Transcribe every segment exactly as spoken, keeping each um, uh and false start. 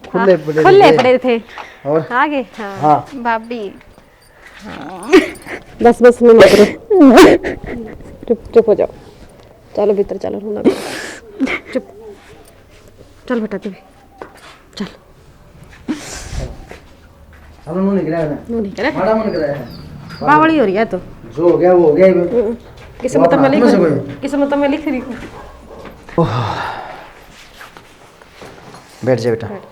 खुले पड़े खुले थे। पड़े थे। और? आ गए? हाँ। हाँ। भाभी। बस, बस, नहीं मत रो। चुप, चुप हो जाओ। चलो भीतर चलो, रोना बंद करो। चुप। चल बेटा, तू भी। चल। चलो, नू नहीं गिरा है। नू नहीं गिरा। माड़ा मन गिरा है। बावली हो रही है तो। जो हो गया, वो हो गया ही। हम्म। किस्मत वो में अपना लिख, हाथ में से कोई। किस्मत में लिख रही। ओह। बैठ जा बेटा। बैठ।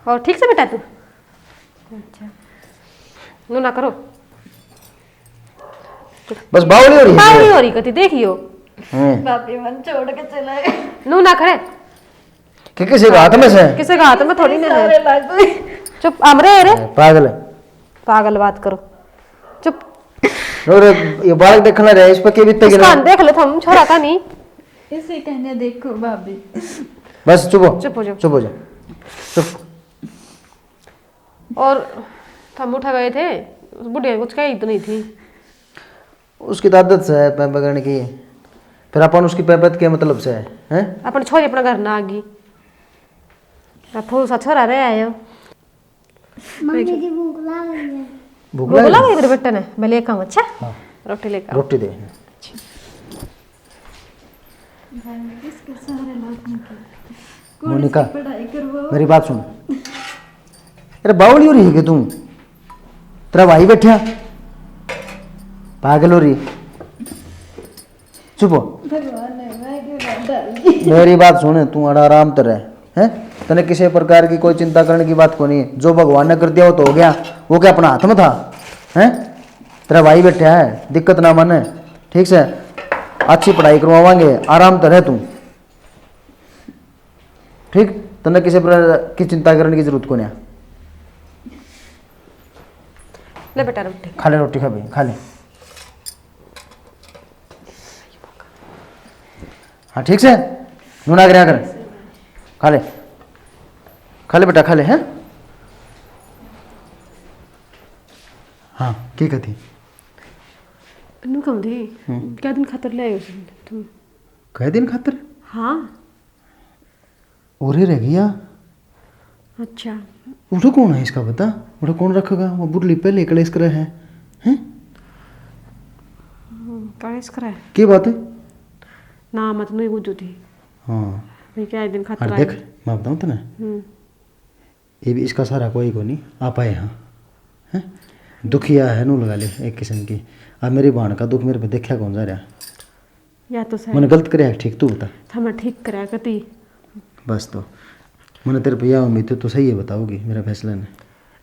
और ठीक से बेटा तू? अच्छा। नू ना करो। बस बावली हो रही है। बावली हो रही कती, देखियो। हम्म। भाभी मन छोड़ के चला गया। नू ना करे। कि किसी का हाथ में से? किसी का हाथ में थोड़ी ना है। सारे लाग गए। चुप, हमरे रे। पागल। पागल बात करो। चुप। और ये बालक देखना रहे, इस पर के बीतते इसका गिरे? देख ले थम, छोरा का नहीं। इसे कहने देखो भाभी। बस चुप हो। चुप हो जाओ। चुप हो जाओ। चुप। और थम उठा गए थे, उस बुढ़िया ने कुछ कही तो नहीं थी? उसकी तो आदत से है पै पकड़ने की, फिर अपन उसकी पै पै के मतलब से है, हैं? अपन छोरी अपना घर ना आगी। अब फूल सा छोरा रह आयो। मम्मी जी भूख लाग रही है। भूख भूख लाग लाग रही है? रही है तेरे बेटे ने? मैं लेकर आऊँ, अच्छा? हाँ। रोटी लेकर आऊँ। रोटी दे। अच्छा। भाई, इसके सहारे लाखों की। कौन मोनिका, इसकी पढ़ाई करवाओ? मेरी बात सुन। अरे बावली हो रही है कि तू? तेरा भाई बैठा, पागल हो रही। चुप हो। भगवान ने मैं क्यों ना डाली? मेरी बात सुन, तू अड़ा आराम तो रह, हैं? तने किसी प्रकार की कोई चिंता करने की बात को नहीं। जो भगवान ने कर दिया, वो तो हो गया। वो क्या अपना हाथ में था, हैं? तेरा भाई बैठा है, दिक्कत ना माने, ठीक से? अच्छी पढ़ाई करवावांगे, आराम तो रह तू, ठीक? तन्ने किसी प्रकार की चिंता करने की जरूरत को नहीं। ले बेटा रोटी। खा ले रोटी, खा भाई, खा ले। हाँ, ठीक से? नू ना करे, कर। खा ले। खा ले बेटा, खा ले, हैं? हाँ, की कहती? नू कहूँ थी, हम्म। क्या दिन खातर ले आयो तुम? कै दिन खातर? हाँ। और ही रह गया। अच्छा। उठो कौन है इसका बता? उठो कौन रखेगा? वो बुढ़ली पहले कलेश करे है। हैं? हम्म, कलेश करे। के बात है? ना, मत नहीं बुझू थी। हाँ। मैं क्या एक दिन खातर और देख, आई। मैं बताऊँ तने? हम्म। ये भी इसका सारा कोई को नहीं, आप आए हाँ। हैं? दुखिया है नू लगा ले एक किस्म की। अब मेरी भाण का दुख मेरे पे देखा कौन जा रहा? या तो सही। मैंने गलत करया है, ठीक तू बता। था मैं ठीक करया कती। बस तो। मैंने तेरे पे यह उम्मीद थी, तू सही है बताओगी मेरा फैसला ने।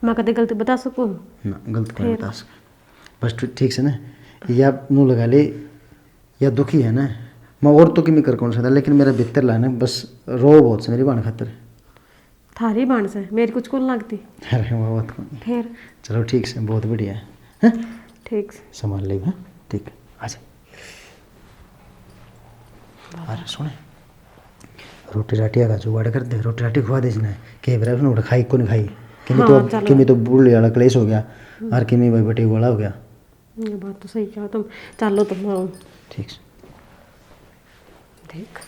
मैं कदे गलत बता सकूँ? ना, गलत कोई फिर? बता सकूँ। बस तू ठीक से ना, या नू लगा ले, या दुखी है ना, मैं और तो किमी कर कौन सकता, लेकिन मेरा भीतर ला ना, बस रो बहुत से मेरी भाण खातर। थारी भाण से, मेरी कुछ कौन लगती। अरे, वो बात कोनी। फिर? चलो, ठीक से, बहुत बढ़िया है। हैं? ठीक से। संभाल ले, हैं? ठीक, आ जा। अरे, सुने, रोटी राटी का जुगाड़ कर दे, रोटी राटी खुआ दे इसने। के बेरा उसने उठ खाई, कौन खाई? किमी हाँ, तो, चलो। किमी तो बूढ़े वाला कलेश हो गया, हम्म। और किमी भाई बेटे वाला हो गया। ये बात तो सही कहा तुम। चलो, तुम आओ। ठीक से। देख।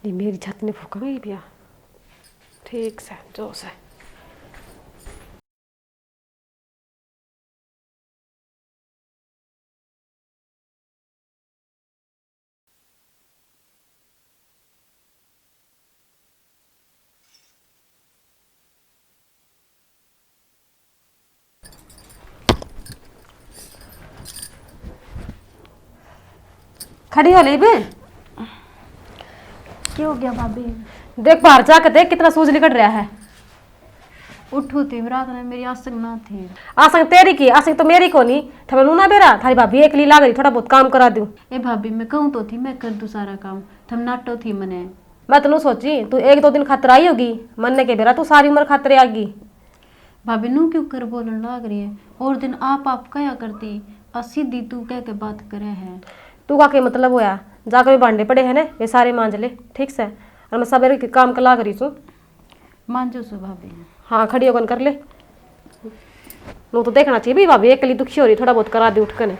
ये मेरी छत ने फूका गई पिया। ठीक से, जो से। खड़ी हो ले बे। क्या हो गया भाभी? देख, बाहर जाके देख, कितना सूज निकल रहा है। उठू थी रात ने, मेरी आसंग ना थी। आसंग तेरी की, आसंग तो मेरी कोनी। थमे नू ना बेरा, थारी भाभी एकली लाग रही, थोड़ा बहुत काम करा दूं। ए भाभी, मैं कहूँ तो थी, मैं कर दूं सारा काम, थम नाटो थी मने। मैं तो नू सोची, तू एक दो दिन खातर आई होगी, मन्ने के बेरा तू सारी उम्र खातर आगी। भाभी, नू क्यों कर बोलन लाग रही है? और दिन आप, आप कहा करती, आ सीधी तू कह के बात करे है। तू का के मतलब होया? जाकर भी भांडे पड़े हैं ना, वे सारे मांज ले, ठीक से? और मैं सवेरे के काम का लाग रही सूं। मांजो सो भाभी। हाँ, खड़ी होकर कर ले। नू तो देखना चाहिए भी भाभी एकली दुखी हो रही, थोड़ा बहुत करा दे उठ के ने।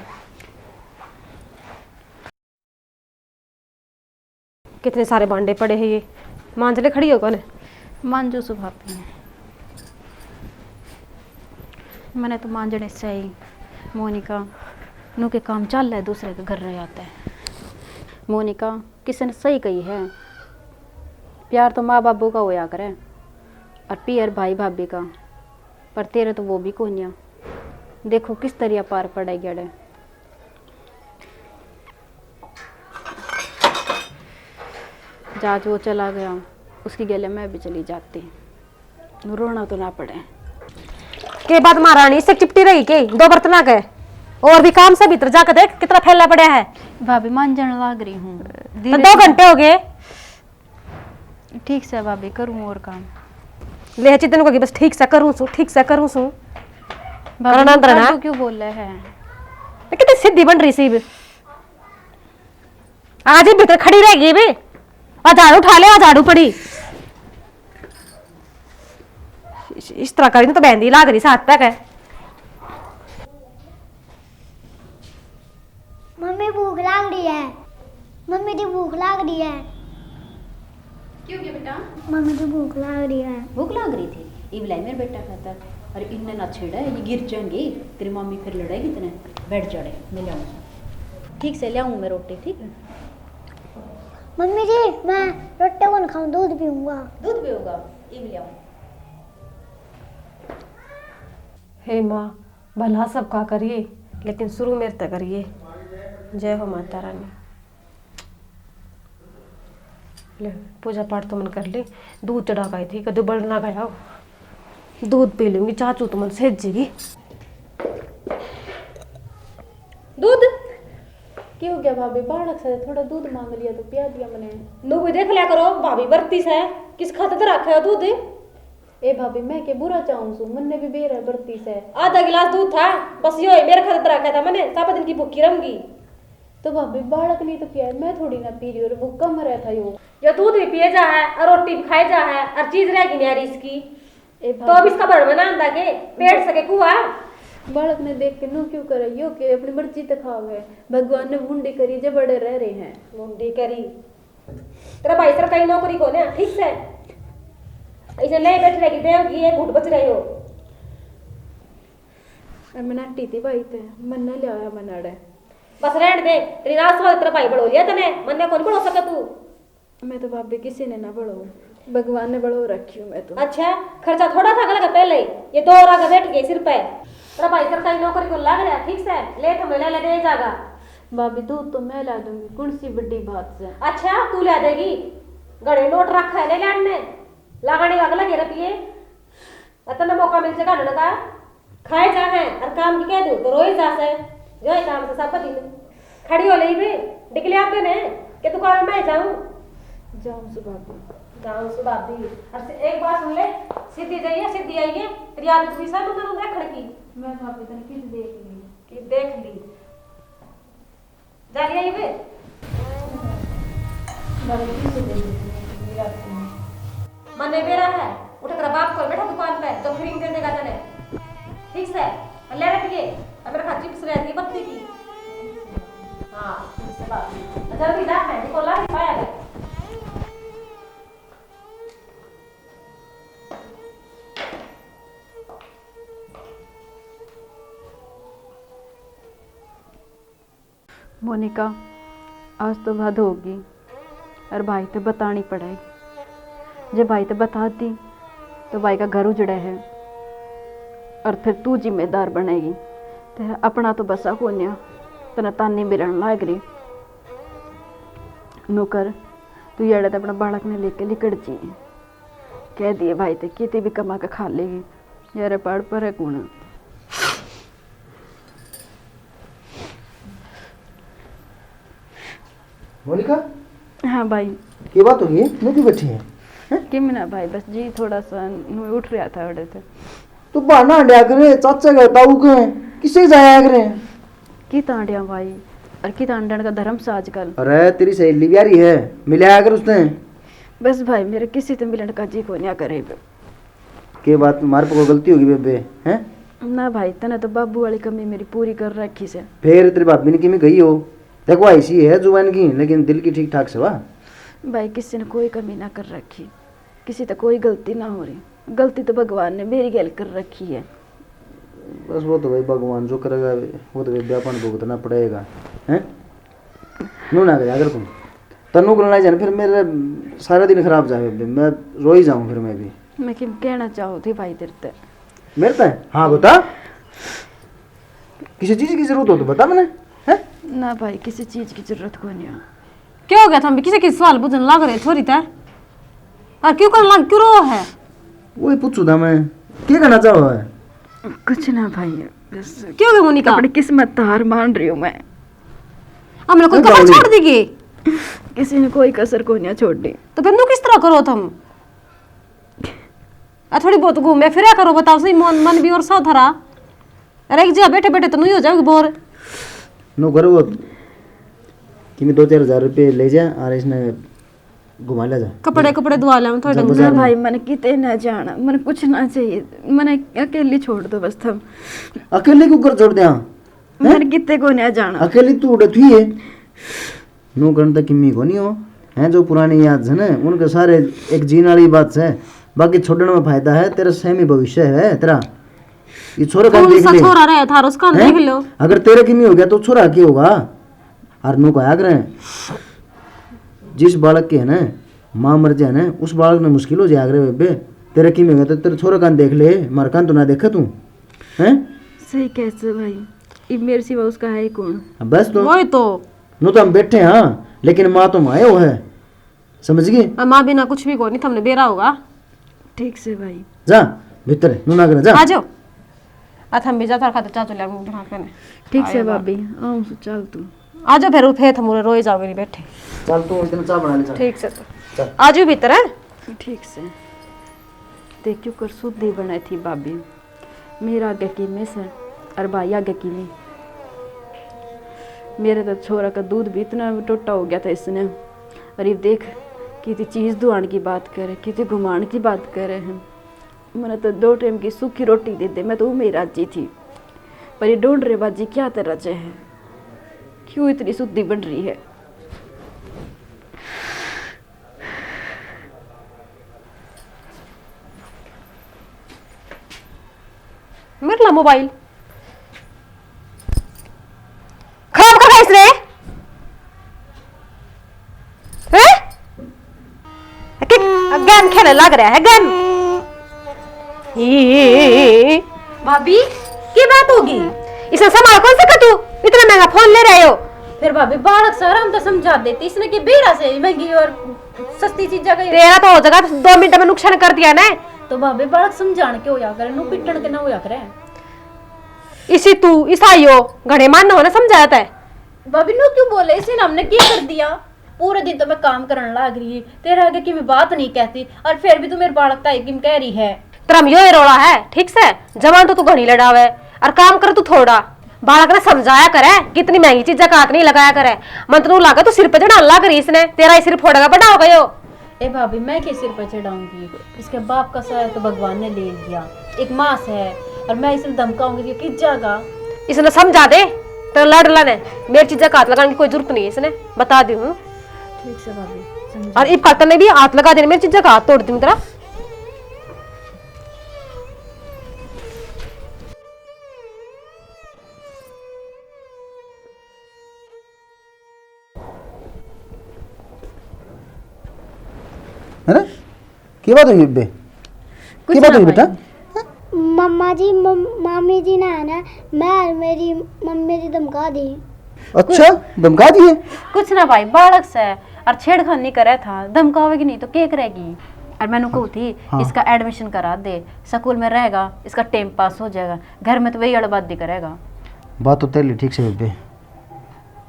कितने सारे भांडे पड़े हैं ये, मांज ले खड़ी हो कौन? मांजू सु भाभी, मैंने तो मांजने से ही। मोनिका, नू के काम चल है, दूसरे के घर रह जाते हैं। मोनिका, किसी ने सही कही है, प्यार तो माँ बाबू का होया करे और पियर भाई भाभी का, पर तेरे तो वो भी कोन्या। देखो किस तरिया पार पड़े गड़े। जा, जो चला गया, उसकी गेले मैं भी चली जाती, रोना तो ना पड़े। के बात महारानी, इससे चिपटी रही के दो बर्तना के? और भी काम से भीतर जाकर देख, कितना फैला पड़ा है। भाभी, मांजन लाग रही हूँ। तो धीरे दो से। घंटे हो गए। ठीक से भाभी, करूँ और काम। ले चितन को कि बस ठीक से करूँ सू, ठीक से करूँ सू। भाभी, करना तू धरना। फालतू क्यों बोल रहे हैं? तो कितनी सीधी बन रही सी भी। आज ही भीतर खड़ी रह गई भी। आ झाड़ू उठा ले, आ झाड़ू पड़ी। इस, इस तरह करी तो बहन दी लाग रही साथ तक है। मम्मी, भूख लाग रही है। मम्मी जी, भूख लाग रही है। क्यों गया बेटा? मम्मी जी, भूख लाग रही है। भूख लाग रही थी? इब लाई मेरे बेटा खाता। अरे इनने ना छेड़ा, ये गिर जाएंगे, तेरी मम्मी फिर लड़ेगी तने। बैठ जाड़े, मैं ले आऊँ। ठीक से ले आऊँ मैं रोटी, ठीक है? मम्मी जी, मैं रोटी कौन खाऊँ, दूध पीऊँगा। दूध पीऊँगा? इब ले आऊँ। हे माँ, भला सबका करिए, लेकिन शुरू मेरे तक करिए। जय हो माता रानी। ले, पूजा पाठ तो मन कर ली, दूध चढ़ा के आई थी, कदे बड़ना गया हो। दूध पी लूंगी, चाचू तो मन सेजेगी। दूध? क्यों हो गया भाभी? बालक से थोड़ा दूध मांग लिया तो पिया दिया मैंने। नो कोई देख लिया करो, भाभी बरती से, किस खातर तो रखा है दूध? ए भाभी, मैं के बुरा चाहूँ सू, मन्ने भी बेर है बरती से। आधा गिलास दूध था, बस यो है, मेरे खातर रखा था मैंने, सब दिन की भूखी रहूंगी। तो भाभी, बालक नहीं तो क्या है, मैं थोड़ी ना पी रही और भूखा मरा था यो। यो दूध भी पिए जा है और रोटी भी खाए जा है और चीज रहेगी न्यारी इसकी। ए तो अब भाभी, इसका भरण में ना आंदा के पेट सके कुआ। बालक ने देख के नू क्यों करे, यो के अपनी मर्जी तो खावे। भगवान ने मुंडी करी जे बड़े रह रहे हैं। मुंडी करी। तेरा भाई सरकारी नौकरी को ना ठीक से, इसे ले बैठ रहेगी, देवगी एक घूट बच रहे हो। ए, मैं नाटी थी भाई ते, मन्ने ले आया मनाड़े। बस रहन दे, तेरी नाश वाला तेरा भाई बढ़ो लिया तने, मन्ने कौन बढ़ो सके तू? मैं तो भाभी किसी ने ना बढ़ो, भगवान ने बढ़ो रखी हूँ मैं तो। अच्छा, खर्चा थोड़ा था गल का पहले ही, ये दो और आगे बैठ गए सिर पे। तेरा भाई सरकारी नौकरी को लग रहा ठीक से, ले थम ले ले दे जागा। भाभी, दूध तो मैं ला दूंगी, कौन सी बड़ी बात से। अच्छा, तू ला देगी? घड़े नोट रखा है, ले ले आने। लगाने का अगला घेरा पिए। अतने मौका मिल जाएगा लड़का। खाए जा है, और काम की कह दूं तो रोए जा से। जो है काम से सब दिन। खड़ी हो ले भी, निकले आते ने, कि दुकान में जाऊं? जाऊं सु भाभी। जाऊं सु भाभी। और से-, एक बात सुन ले, सीधी जाइए, सीधी आइए, तेरी आदत भी सब तुम रखने की। मैं भाभी तने कित देख ली। कि देख ली। जा लिया ये बे। मने बेरा है, उठे तेरा बाप को बैठा दुकान पे, तो फ्री में दे देगा तने। ठीक से, ले रख ये, अब मेरा खा चिप्स ले दी बत्ती की। हाँ, ठीक से बात। जल्दी ला, मैं निकोला ही पाया है। मोनिका, आज तो हद होगी, और भाई ते बतानी पड़ेगी। जे भाई ते बता दी, तो भाई का घर उजड़ा है, और फिर तू जिम्मेदार बनेगी। तेरा अपना तो बसा कोन्या, तने तानी मिलन लाग रही। नौकर, तू याड़े ते अपना बालक ने लेके लिकड़ जी। कह दिए भाई ते, कितनी भी कमा के खा लेगी। यार, पहाड़ पर है कौन? मोनिका? हाँ भाई। के बात होगी? न्यू क्यों बैठी है? हैं? किम ना भाई, बस जी थोड़ा सा न्यू उठ रहा था, उड़े थे। तू बहाना हंड्या करे, चाचा का, ताऊ के, किसे जाया करे? की तांडिया भाई, और की तांडन का धर्म से आजकल। अरे, तेरी सहेली भी आ रही है, मिल आया कर उसने। बस भाई, मेरे किसी से मिलन का जी को नहीं करे। के बात, मारे पे कोई गलती होगी बेबे, हैं? ना भाई, तने तो बाबू वाली कमी मेरी पूरी कर रखी से। फिर तेरी भाभी ने किमी कही हो? देखो, ऐसी है जुबान की, लेकिन दिल की ठीक ठाक से वा। भाई, किसी ने कोई कमी ना कर रखी, किसी तो कोई गलती ना हो रही। गलती तो भगवान ने मेरी गैल कर रखी है। बस, वो तो भाई भगवान जो करेगा, वो तो भाई अपन भुगतना पड़ेगा, हैं? नू ना करा कर तू। तन्नू को ना जाने, फिर मेरा सारा दिन खराब जावे, मैं रो ही जाऊँ फिर मैं भी। मैं किम कहना चाहूँ थी भाई तेरे ते। मेरे ते? हाँ, बता। किसी चीज की जरूरत हो तो बता मैंने, हैं? ना भाई, किसी चीज की जरूरत कोनी है। क्या हो गया, थम भी किसी की सवाल बुझन लाग रहे छोरी ते? और क्यों करन लाग, क्यों रो है? वही पूछू था मैं, क्या कहना चाहो है? कुछ ना भाई, बस क्यों हो गया मोनिका? अपनी किस्मत तो हार मान रही हूँ मैं। हमने कोई कसर छोड़ दी की? किसी ने कोई कसर कोनी छोड़ दी। तो फिर नू किस तरह करो थम? आ, थोड़ी बहुत घूमे फिरा करो, बताओ सही, मन, मन भी और सा थारा। अरे, एक जगह बैठे बैठे तो नहीं हो जाओगे बोर? नो करो वो, कि मैं दो चार हजार रुपये ले जा और इसने घुमा ले जा। कपड़े, कपड़े धुआ ले थोड़े जा ढंग से। बाजार में। भाई, मन किते ना जाना, मन कुछ ना चाहिए, मन अकेली छोड़ दो बस तुम। अकेले क्यों कर छोड़ दिया? मन किते को ना जाना। अकेली तू उड़े थी है। नू करण तक किमी को नहीं हो, हैं, जो पुरानी याद है ना, उनके सारे एक जीन वाली बात है। बाकी छोड़ने में फायदा है, तेरा सेमी भविष्य है तेरा। ये छोरा का कौन देख सा ले। छोरा रहे थारा, उसका हैं? देख लो। अगर तेरे किमी हो गया तो छोरा की होगा? और नू कहा करें, जिस बालक के है ना माँ मर जाए ना, उस बालक ने मुश्किल हो जाए। अगर बेबे, तेरे किमी हो गया तो तेरे छोरा कान देख ले, मार कान तो ना देखे तू, हैं? सही कह से भाई, इब मेरे सिवा उसका है ही कौन? बस तो। वही तो। नो तो हम बैठे हाँ, लेकिन माँ तो मायो है, समझ गई? और माँ बिना कुछ भी कोनी, थमने बेरा होगा। ठीक से भाई। जा भीतर, नो ना करे, जा। आ जाओ। आ थम भी जा, थार खातर चाचू ले आऊंगी वहाँ कने। ठीक से आयो बा। भाभी, आऊँ सु, चल तू। आ जाओ फिर, फिर थम उरे रोए जाओगे नहीं बैठे। चल तू इतना चाय बना ले, चल। ठीक से तो। चल। आ जाओ भीतर, हैं? ठीक से। देखियो कर सुध नहीं बनाई थी भाभी। मेरा आगे किमे से और भाई आगे किमे। मेरे तो छोरा का दूध भी इतना टोटा हो गया था इसने। और ये देख, कितनी चीज दुआन की बात करे, कितनी घुमान की बात करे हैं। मैंने तो दो टाइम की सूखी रोटी दे दे, मैं तो वो में राजी थी। पर ये ढूंढ रहे बाजी क्या तरह से है, क्यों इतनी सुद्धी बन रही है। मेरे ला मोबाइल खराब कर इसने, हैं? के गेम खेलने लग रहा है, गेम। ई। भाभी, की बात होगी? इसे संभाल कौन सका तू? इतना महंगा फोन ले रहे हो। फिर भाभी, बालक सारा हम तो समझा देती, इसने की बेरा से महंगी और सस्ती चीजें का तेरा तो हो जाएगा, दो मिनट में नुकसान कर दिया ना। तो भाभी, बालक समझान के होया करे, नु पिटन के ना होया करे। इसी तू, इसा यो, घणे मान हो ना समझाया तै। भाभी, नु क्यों बोले? इसी ने हमने क्या कर दिया? पूरे दिन तो मैं काम करने लाग रही, तेरे आगे की मैं बात नहीं कहती, और फिर भी तू मेरे बालक का किम कह रही है। तेरा यो ही रोला है, ठीक से? जवान तो तू घणी लड़ावे, और काम कर तू थोड़ा। बालक ने समझाया करे, कितनी महंगी चीजें का हाथ नहीं लगाया करे। मन तो लागे तू सिर पे चढ़ान लाग रही इसने, तेरा ही सिर फोड़ेगा, बड़ा हो गयो। ए भाभी, मैं के सिर पे चढ़ाऊंगी? इसके बाप का सहारा तो भगवान ने ले लिया, एक माँ से है, और मैं इसने धमकाऊंगी तो ये किस जागा? इसने समझा दे, तेरे लाडला ने, मेरी चीजें का हाथ लगाने की कोई जरूरत नहीं है, इसने बता दी हूँ। ठीक से भाभी, समझा। और इब कल तने भी हाथ लगा देने, मेरी चीजें का हाथ तोड़ दूँ तेरा। अरे, के बात हुई बेबे? कुछ के बात ना हुई भाई। बेटा? मम्मा जी, मम-, मामी जी ने है ना, मैं और मेरी मम्मी जी धमका दी। अच्छा, धमका दिए? कुछ ना भाई, बालक से और छेड़खानी करे था, धमकावेगी नहीं तो के करेगी? और मैंने कहू थी, हाँ। इसका एडमिशन करा दे, स्कूल में रहेगा, इसका टाइम पास हो जाएगा, घर में तो वही अड़बादी करेगा। बात तो तेरी ठीक से बेबे।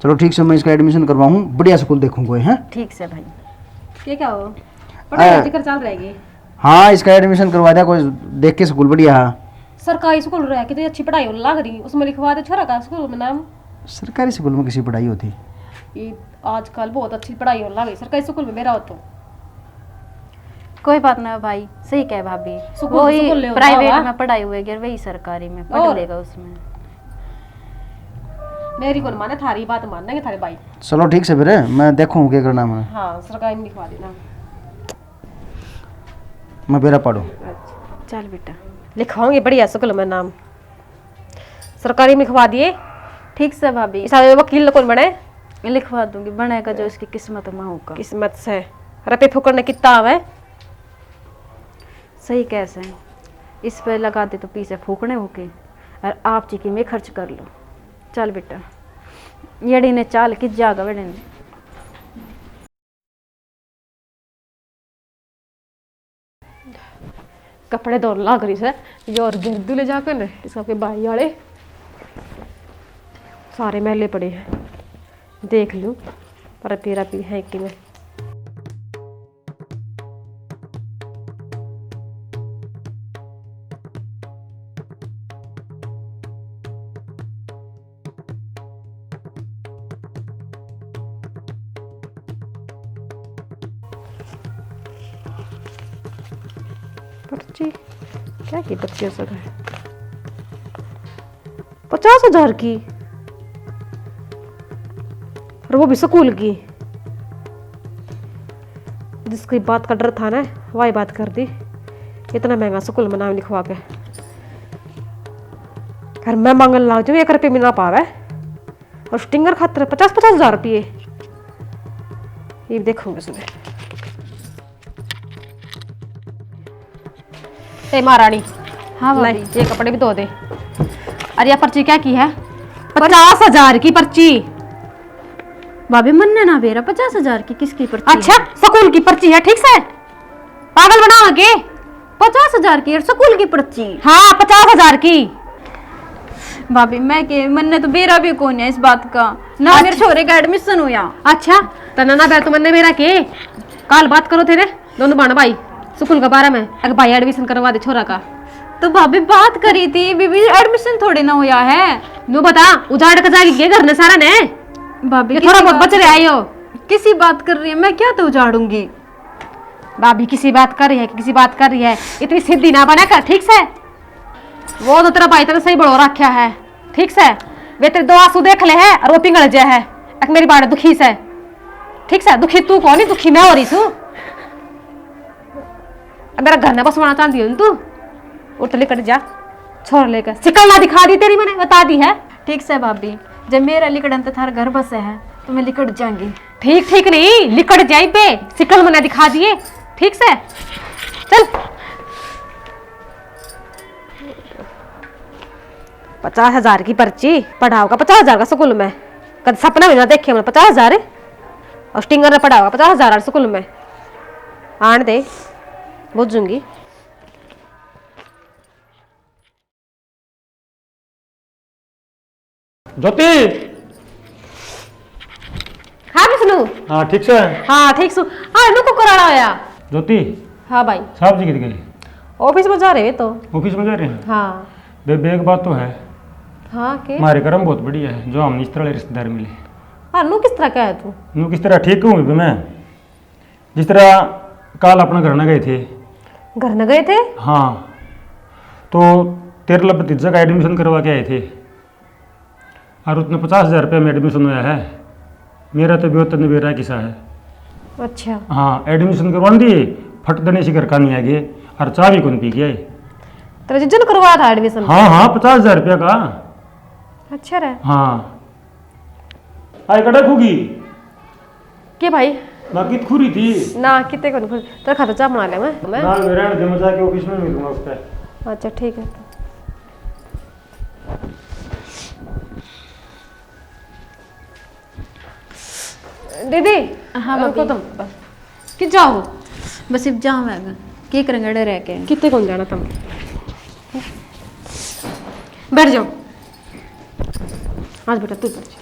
चलो ठीक से, मैं इसका एडमिशन करवाऊँ, बढ़िया स्कूल देखूँ कोई, हैं? ठीक से भाई। ये क्या हो? पढ़ाई का जिक्र चल रहा है ये? हाँ, इसका एडमिशन करवा दिया कोई, देख के स्कूल बढ़िया है। सरकारी स्कूल रह के तो अच्छी पढ़ाई होने लग रही, उसमें लिखवा दे छोरा का स्कूल में नाम। सरकारी स्कूल में किसी पढ़ाई होती? ये आजकल बहुत अच्छी पढ़ाई होने लग रही सरकारी स्कूल में, मेरा हो तो। कोई बात ना भाई, सही कहे भाभी। सुकून, वही सुकून ले होता प्राइवेट होगा। में पढ़ाई हुई, वही सरकारी में पढ़ और? लेगा उसमें। मेरी कौन माने, थारी बात मानेंगे थारे भाई। चलो ठीक से फिर, मैं देखूँ क्या करना मैं। हाँ, सरकारी में लिखवा देना। मैं बेरा पढ़ूँ। अच्छा। चल बेटा, लिखवाऊंगी बढ़िया स्कूल में नाम। सरकारी में लिखवा दिए। ठीक से भाभी। इस वकील कौन बने? लिखवा दूंगी, बनेगा जो इसकी किस्मत में होगा। किस्मत से। रुपये फूकण ने कितना आवे? सही कह से, इस पे लगा दे तो पीछे फूकने होके, और आप जी की मैं खर्च कर लो। चल बेटा, यड़ी ने चाल की जागा बड़े ने। कपड़े धोन लाग रही से, ये और गिरदू ले जाकर ने, इसका के भाई वाले सारे मैले पड़े हैं, देख लूँ, पर तेरा भी है कि मैं। पर्ची? क्या की पर्ची हो सका है? पचास हजार की, और वो भी स्कूल की। जिसकी बात का डर था ना, वही बात कर दी। इतना महंगा स्कूल में नाम लिखवा के, और मैं मांगन लाग जाऊँ, एक रुपये भी ना पावे। और स्टिंगर खातर पचास, पचास हजार रुपये। ये देखूंगी उसने। ए महारानी, हाँ ले, भाभी। ये कपड़े भी धो दे। और ये पर्ची क्या की है? पचास हजार की पर्ची। भाभी, मन्ने ना बेरा, पचास हजार की किसकी पर्ची अच्छा, है? स्कूल की पर्ची है, ठीक से? पागल बनाओ के? पचास हजार की और स्कूल की पर्ची? हाँ, पचास हजार की। भाभी, मैं के, मन्ने तो बेरा भी कौन है इस बात का, ना अच्छा। मेरे छोरे का एडमिशन हुआ। अच्छा, तो ना, ना बेरा तो मन्ने बेरा के, काल बात करो थे रे। दोनों बहन भाई स्कूल के बारे में, अगर भाई एडमिशन करवा दे छोरा का। तो भाभी बात करी थी, बीबी एडमिशन थोड़े ना हुआ है। न्यू बता, उजाड़ के जाके गए घर ने सारा ने? भाभी ये थोड़ा बहुत बच रहा है यो। किसी बात कर रही है, मैं क्या तो उजाड़ूंगी। भाभी किसी बात कर रही है, किसी बात कर रही है, इतनी सीधी ना बना कर, ठीक से? वो तो तेरा भाई तेरे सही बड़ो रखा है, ठीक से? वे तेरे दो आंसू देख ले है और वो पिघल जाए है। एक मेरी बात दुखी से, ठीक से? दुखी तू कौन, दुखी मैं हो रही सू। अब मेरा घर ना बसवाना चाहती हो तू, उठ लिकट जा, छोर लेकर। शिकल ना दिखा दी तेरी, मैंने बता दी है। ठीक से भाभी, जब मेरा लिकड़न तो थार घर बसे है तो मैं लिकट जाऊंगी। ठीक, ठीक नहीं, लिकट जाई पे, शिकल मैंने दिखा दिए। ठीक से, चल। पचास हजार की पर्ची, पढ़ाओ का पचास हजार का स्कूल में। कद सपना भी ना देखे हमने पचास हजार। और स्टिंगर ने पढ़ाओ का पचास हजार स्कूल में। आन दे, बुझूंगी। ज्योति। हाँ विष्णु। हाँ, ठीक से? हाँ, ठीक सु। हाँ, नु कुकर आला होया। ज्योति। हाँ भाई। साहब जी कित गए? ऑफिस में जा रहे तो। ऑफिस में जा रहे हैं? हाँ। बेबे, एक बात तो है। हाँ, के? हमारे कर्म बहुत बढ़िया है जो हम इस तरह रिश्तेदार मिले। हाँ, नु किस तरह का है तू? नु किस तरह ठीक हूँ बेबे मैं। जिस तरह काल अपना घर न गए थे। घर न गए थे? हाँ, तो तेरे लिए भतीजा का एडमिशन करवा के आए थे। और उसने पचास हजार रुपये में एडमिशन होया है। मेरा तो ब्योत ने बेरा किसा है। अच्छा। हाँ, एडमिशन करवा दिए, फट देने से घर का नहीं आ गए। और चाय भी कौन पी के आए। तेरा जीजा ने करवाया था एडमिशन? हाँ, हाँ, पचास हजार रुपया का। अच्छा रहा। हाँ। आए कड़ा खूगी? के भाई? ना कित खुरी थी? ना, किते कौन खुरी। तेरे खातर चाय बना ले मैं, मैं। ना, मैं रहने दे, मैं जाके ऑफिस में मिलूंगा उससे। अच्छा, ठीक है। दीदी, हाँ, रुको भाभी। तुम बस। कि जाओ? बस इब जाओ मैं। के करेंगे अड़े रह के? किते कौन जाना तुम? बैठ जाओ। आज बेटा तू बैठ जा।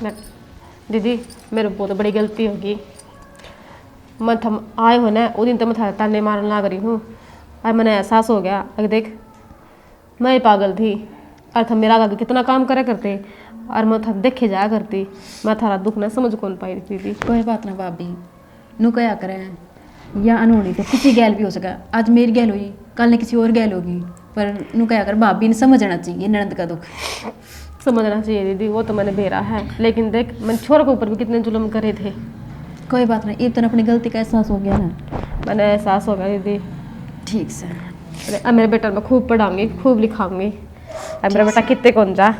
बैठ। दीदी, मेरे बहुत बड़ी गलती होगी। मैं थम आए हो ना, वो दिन तो मैं थारे ताने मारन लाग रही हूँ। और मैंने एहसास हो गया, अगर देख, मैं ही पागल थी। और थम मेरा आगे कितना काम करे करते, और मैं थम देखे जाया करती। मैं थारा दुख ना समझ कौन पाई दीदी। कोई बात ना भाभी, नू कहा करे, या अनहोनी तो किसी गैल भी हो सका। आज मेरी गैल हुई, कल ने किसी और गैल होगी, पर नू कहा कर, भाभी ने समझना चाहिए ननद का दुख। समझना चाहिए दीदी, वो तो मैंने बेरा है, लेकिन देख, मैंने छोर के ऊपर भी कितने जुल्म करे थे। कोई बात नहीं, इब तने अपनी गलती का एहसास हो गया ना? मैंने एहसास हो गया दीदी। ठीक से। अरे, अब मेरे बेटा मैं खूब पढ़ाऊंगी, खूब लिखाऊंगी। अब मेरा बेटा कितने कौन जा,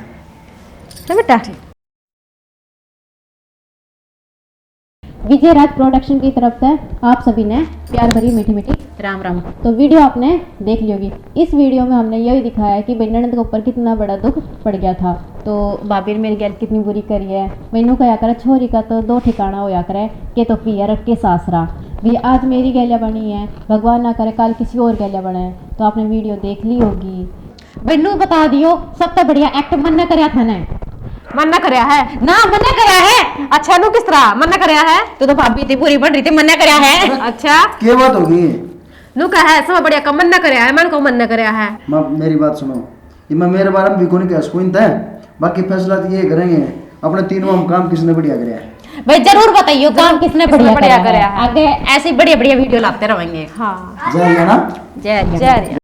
है बेटा? विजय राज प्रोडक्शन की तरफ से आप सभी ने प्यार भरी मीठी मीठी राम राम। तो वीडियो आपने देख ली होगी। इस वीडियो में हमने यही दिखाया है कि भाई ननद के ऊपर कितना बड़ा दुख पड़ गया था। तो भाभी ने मेरी गैल कितनी बुरी करी है। मैनू कहा करे, छोरी का तो दो ठिकाना होया करे, के तो पियर के सासरा। भी आज मेरी गैल्या बनी है, भगवान ना करे कल किसी और गैल्या बने। तो आपने वीडियो देख ली होगी। भाई नू बता दियो, सबसे बढ़िया एक्ट मन्ने करया था ने। मन्ने करया है? ना, मन्ने करया है। अच्छा, नू किस तरह मन्ने करया है? तू तो भाभी थी, बुरी बन रही थी, मन्ने करया है। अच्छा। के बात होगी? नू कहा है, सब बढ़िया काम मन्ने करया है, मन को मन्ने करया है। माँ, मेरी बात सुनो, ये मैं मेरे बारे में भी कोनी कह सकूँ इनते, बाकी फैसला तो ये करेंगे, अपने तीनों हम काम किसने बढ़िया करया है। भाई जरूर बताइयो, काम किसने किसने बढ़िया बढ़िया करया है। करया है। आगे ऐसी बढ़िया बढ़िया वीडियो लाते रहेंगे। हाँ। जय हरियाणा। जय हरियाणा। जय हरियाणा।